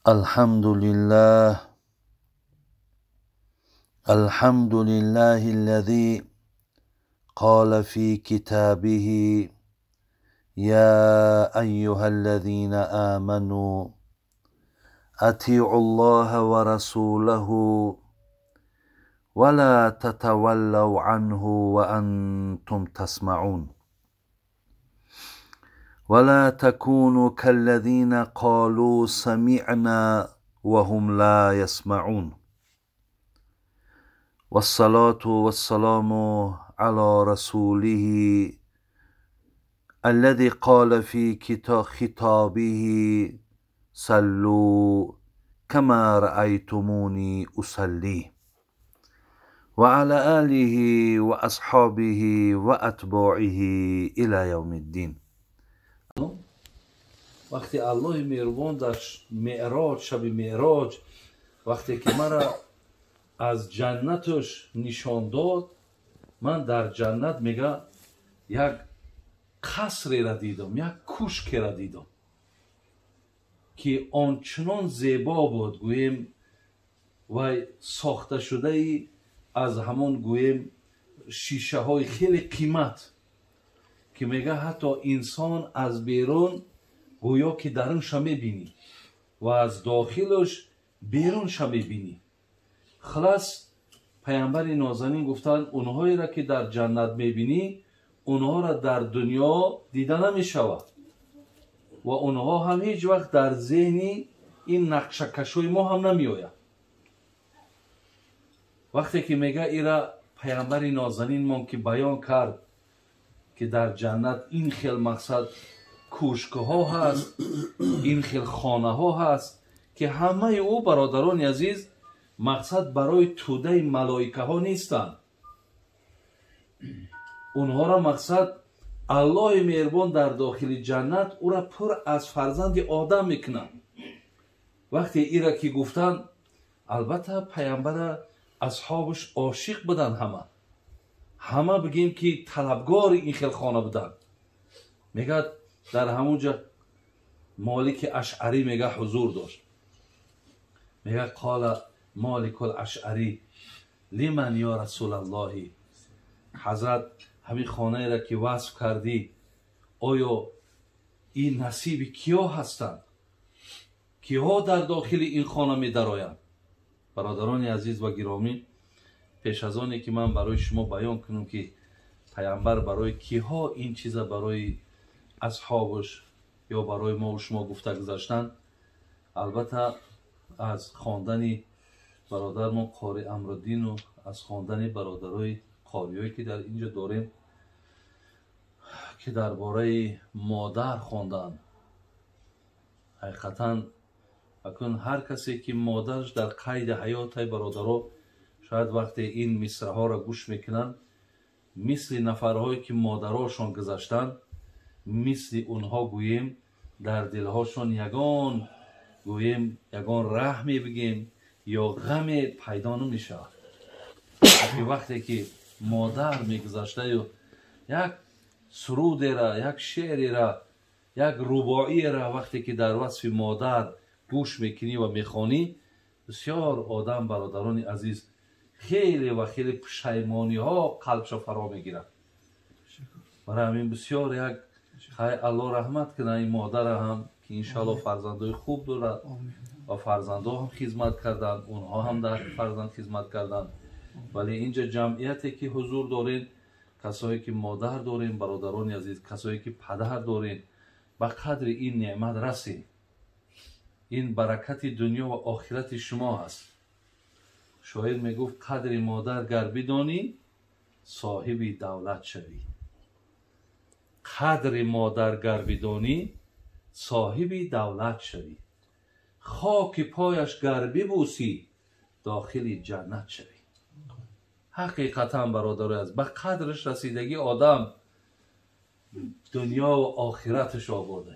الحمد لله، الحمد لله الذي قال في كتابه: يا أيها الذين آمنوا أطيعوا الله ورسوله ولا تتولوا عنه وأنتم تسمعون، ولا تكونوا كالذين قالوا سمعنا وهم لا يسمعون. والصلاة والسلام على رسوله الذي قال في خطابه: صلوا كما رأيتموني أصلي، وعلى آله وأصحابه وأتباعه إلى يوم الدين. وقتی الله مهربان در معراج، شب معراج، وقتی که مرا از جنتش نشان داد، من در جنت میگه یک قصری را دیدم، یک کوشک را دیدم که آنچنان زیبا بود، گوییم و ساخته شده ای از همون گوییم شیشه های خیلی قیمت، که میگه حتی انسان از بیرون گویا که درونش میبینی و از داخلش بیرونش میبینی. خلاص پیامبر نازنین گفتن اونهایی را که در جنت میبینی اونها را در دنیا دیده نمیشود و اونها هم هیچ وقت در ذهنی این نقشه کشوی ما هم نمیآید. وقتی که میگه ایرا پیامبر نازنین ما که بیان کرد که در جنت این خیل مقصد کوشک‌ها هست، این خیل خانه ها هست که همه او برادران عزیز مقصد برای توده ملائکه ها نیستند. اونها را مقصد الله مهربان در داخل جنت او را پر از فرزند آدم میکنند. وقتی ایرا که گفتن، البته پیامبر اصحابش عاشق بودن، همه بگیم که طلبگار این خیل خانه بودن. میگه در همونجا مالک اشعری میگه حضور داشت. میگه قال مالک الاشعری لمن یا رسول الله، حضرت همین خانه را که وصف کردی آیا این نصیب کیا هستند؟ کیها در داخل این خانه می درآیند؟ برادران عزیز و گرامی، پیش از آنی که من برای شما بیان کنم که پیامبر برای کیها این چیز برای اصحابش یا برای ما و شما گفته گذاشتن، البته از خواندن برادرمون قاری امرالدین و از خواندن برادرای قاریایی که در اینجا داریم که درباره مادر خواندن، حقیقتا اکنون هر کسی که مادرش در قید حیات برادرها، شاید وقتی این مصرع ها را گوش میکنن مثل نفرهایی که مادرهاشان گذشتن، مثل اونها گوییم در دلهاشون یگان گوییم یگان رحمی بگیم یا غم پیدا نمیشه. وقتی که مادر میگذشته و یک سرود را، یک شعری را، یک رباعی را وقتی که در وصف مادر گوش میکنی و میخوانی، بسیار آدم برادران عزیز خیلی و خیلی پشیمانی ها قلبش فرا میگیرد. برای همین بسیار یک خیلی الله رحمت کنه این مادر هم که انشالله فرزندای خوب دارد و فرزندها هم خدمت کردن، اونها هم در فرزند خدمت کردن. ولی اینجا جمعیتی که حضور دارین، کسایی که مادر دارین برادران عزیز، کسایی که پدر دارین، به قدر این نعمت رسین. این برکت دنیا و آخرت شما هست. شاعر میگفت قدر مادر گر بدانی صاحب دولت شوی. قدر مادر گر بدانی صاحب دولت شوی، خاک پایش گر ببوسی داخل جنت شوی. حقیقتا برادر از به قدرش رسیدگی آدم دنیا و آخرتش آورده.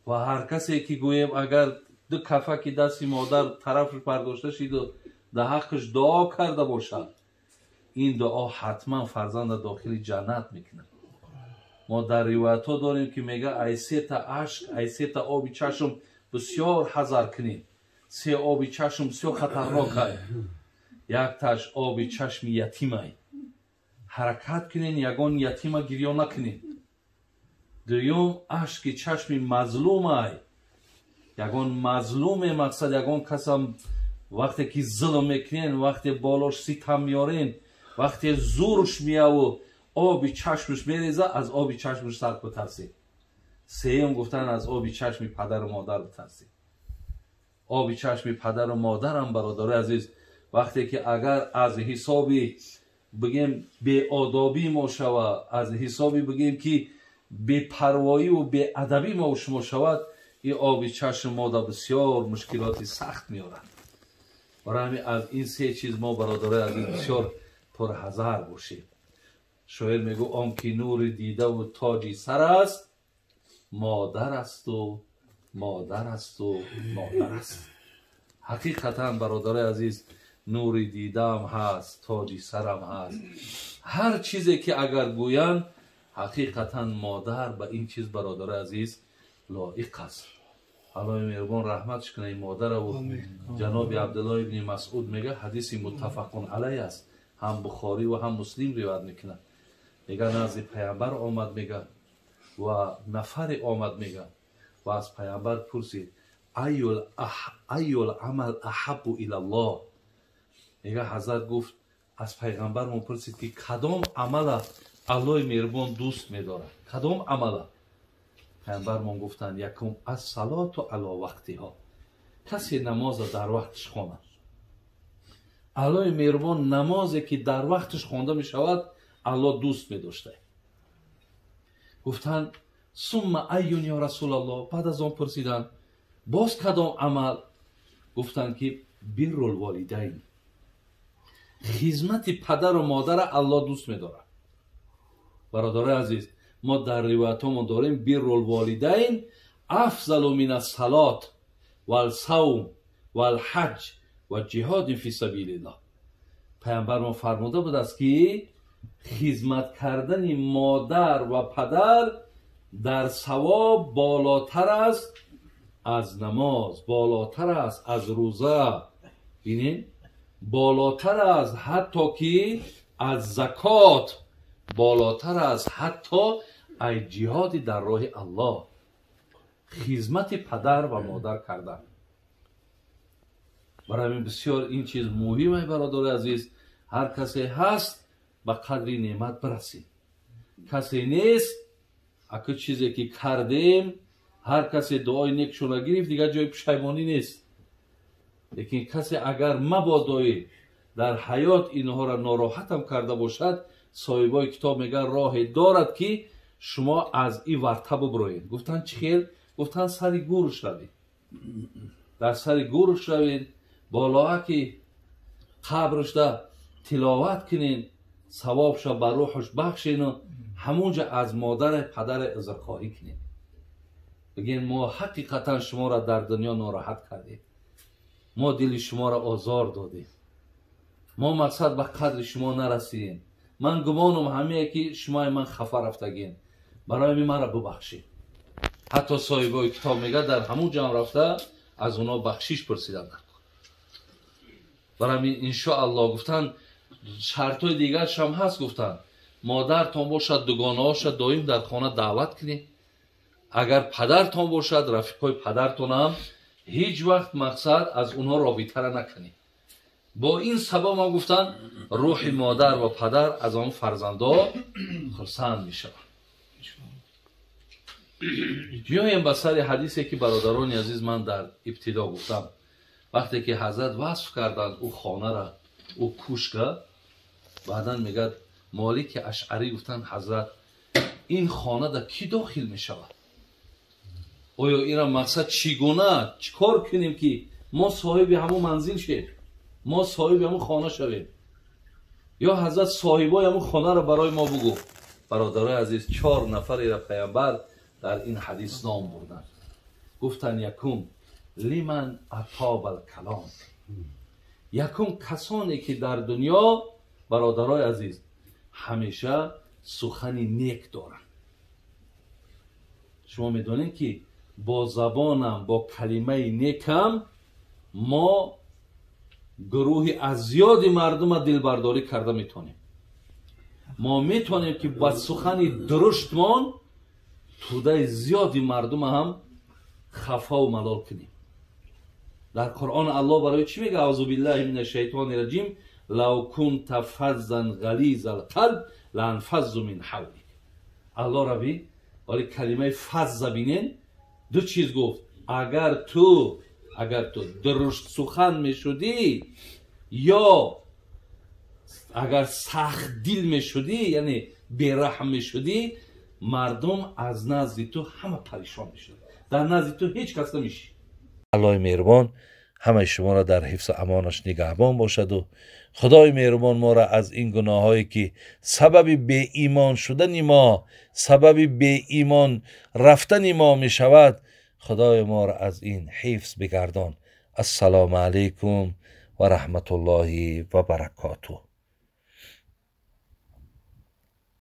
و هر کسی که گویم اگر دو کفک دست مادر طرف برداشته شید و در حقش دعا کرده باشد، این دعا حتما فرزند داخل جنت میکنه. ما در روایت ها داریم که میگه ای سه تا اشک، ای سه تا آب چشم бисёр ҳазар кунед. Се оби чашм бисёр хатарнок ай. Якташ оби чашми ятимай. Ҳаракат кунед, ягон ятима гирё накунед. Дуюм ашки чашми мазлумай. Ягон мазлуме мақсад ягон касам вақте ки зулм мекунен, вақте болош ситам меорен, вақте зурш мияву оби чашмаш мереза, аз оби чашмаш сард битарсед. Сеюм гуфтан аз оби чашми падару модар битарсед. Оби чашми падару модарам, бародарои азиз, вақте ки агар аз ҳисоби бигем беодобӣ мо шава, аз ҳисоби бигем ки бепарвоиву беадабӣ мо шумо шавад, ин оби чашм мода бисёр мушкилоти сахт меорад. Барои ҳамин аз ин се чиз мо, бародарои азиз, бисёр пурҳазар бошем. Шоир мегӯ он ки нури дидаву тоҷи сар аст, модар асту модар асту модар аст. Ҳақиқатан, бародарои азиз, нури дидаам ҳаст, тоҷи сарам ҳаст. Ҳар чизе ки агар гӯянд, ҳақиқатан модар ба ин чиз, бародарои азиз, лоиқ аст. Аллоҳи меҳрубон раҳматш кунад ин модараву. Ҷаноби Абдуллоҳ ибни Масъуд мега, ҳадиси муттафақун алайҳ аст, ҳам Бухорӣ ва ҳам Муслим ривоят мекунад. Мега назди паямбар омад, мега, ва нафаре омад, мега, ва аз паямбар пурсид: айюл амал аҳаббу илаллоҳ. Мега ҳазрат гуфт, аз пайғамбармон пурсид ки кадом амала Аллоҳи меҳрубон дӯст медорад, кадом амала? Пайғамбармон гуфтанд: якум ассалоту ало вақтиҳо, касе намоза дар вақтиш хонад. Аллоҳи меҳрубон намозе ки дар вақтиш хонда мешавад, Аллоҳ дӯст медошта. Гуфтанд: сумма айюн ё Расулаллоҳ. Баъд аз он пурсиданд: боз кадом амал? Гуфтанд ки биррул волидайн, хизмати падару модара Аллоҳ дӯст медорад. Бародарои азиз, мо дар ривоятҳомон дорем биррул волидайн афзалу мин ассалот валсавм валҳаҷ ва ҷиҳодин фи сабилиллоҳ. Пайғамбармон фармуда будааст ки хизмат кардани модар ва падар дар савоб болотар аст аз намоз, болотар аст аз рӯза, бинед, болотар аст ҳатто ки аз закот, болотар аст ҳатто аз ҷиҳоди дар роҳи Аллоҳ. Хизмати падар ва модар кардан. Барои ҳамин бисёр ин чиз муҳим ай, бародари азиз. Ҳар касе ҳаст ба қадри неъмат бирасед, касе нест, аку чизе ки кардем, ҳар касе дуои некшона гирифт, дигар ҷои пушаймонӣ нест. Лекин касе агар мабодои дар ҳаёт инҳоро нороҳатам карда бошад, соҳибои китоб мегӯянд роҳе дорад ки шумо аз ин варта буброед. Гуфтанд чӣ хел? Гуфтанд сари гурш равед, дар сари гурш равед, болоаки қабрашда тиловат кунед, савобша ба рӯҳаш бахшену ҳамунҷа аз модаре падаре узрхоҳӣ кунед. Бигӯед мо ҳақиқатан шуморо дар дунё нороҳат кардем, мо дили шуморо озор додем, мо мақсад ба қадри шумо нарасидем. Ман гумонам ҳамее ки шумои ман хафа рафтагем, барои ҳамин маро бубахшед. Ҳатто соҳибои китоб мегӯяд дар ҳамун ҷамъ рафта аз онҳо бахшиш пурсиданд. Барои ҳамин иншоаллоҳ гуфтанд шартҳои дигаршам ҳаст. Гуфтанд модартон бошад, дугонаҳоша доим дар хона даъват кунед. Агар падартон бошад, рафиқҳои падартонам ҳеҷ вақт мақсад аз онҳо робитара накунед. Бо ин сабаб ҳам гуфтанд рӯҳи модар ва падар аз он фарзандо хурсанд мешавад. Биёем ба сари ҳадисе ки бародарони азиз ман дар ибтидо гуфтам. Вақте ки ҳазрат васф карданд ӯ хонара, ӯ кушка, баъдан мегӯяд Молики Ашъарӣ гуфтанд ҳазрат ин хонада кӣ дохил мешавад? Оё ира мақсад чӣ гуна чӣ кор кунем ки мо соҳиби ҳамон манзил шем, мо соҳиби ҳамон хона шавем? Ё ҳазрат соҳибои ҳамон хонаро барои мо бугӯ. Бародарои азиз, 4 нафарера паямбар дар ин ҳадис ном бурданд. Гуфтанд якум лиман атобал калом, якум касоне ки дар дунё, бародарои азиз, ҳамеша сухани нек доранд. Шумо медонед ки Бо забонам, бо калимаи некам мо гурӯҳи аз зиёди мардума дилбардорӣ карда метавонем. Мо метавонем, ки ба сухани дуруштмон тӯдаи зиёди мардума ҳам хафаву малол кунем. Дар Қуръон Аллоҳ барои чӣ мега? أعوذ بالله من الشيطان الرجيم: لو كنت فظا غليظ القلب لانفضوا من حولك. Аллоҳ раби вале калимаи фазза бинен, ду чиз гуфт: агар ту дурушт сухан мешудӣ ё агар сахтдил мешудӣ, яъне бераҳм мешудӣ, мардум аз назди ту ҳама паришон мешуд, дар назди ту ҳеҷ кас намешид. Аллоҳи меҳрубон ҳамаи шуморо дар ҳифзу амонаш нигаҳбон бошаду Худои меҳрубон моро аз ин гуноҳҳое, ки сабаби беимон шудани мо, сабаби беимон рафтани мо мешавад, Худои моро аз ин ҳифз бигардон. Ассалому алайкум ва раҳматуллоҳи ва баракотуҳ.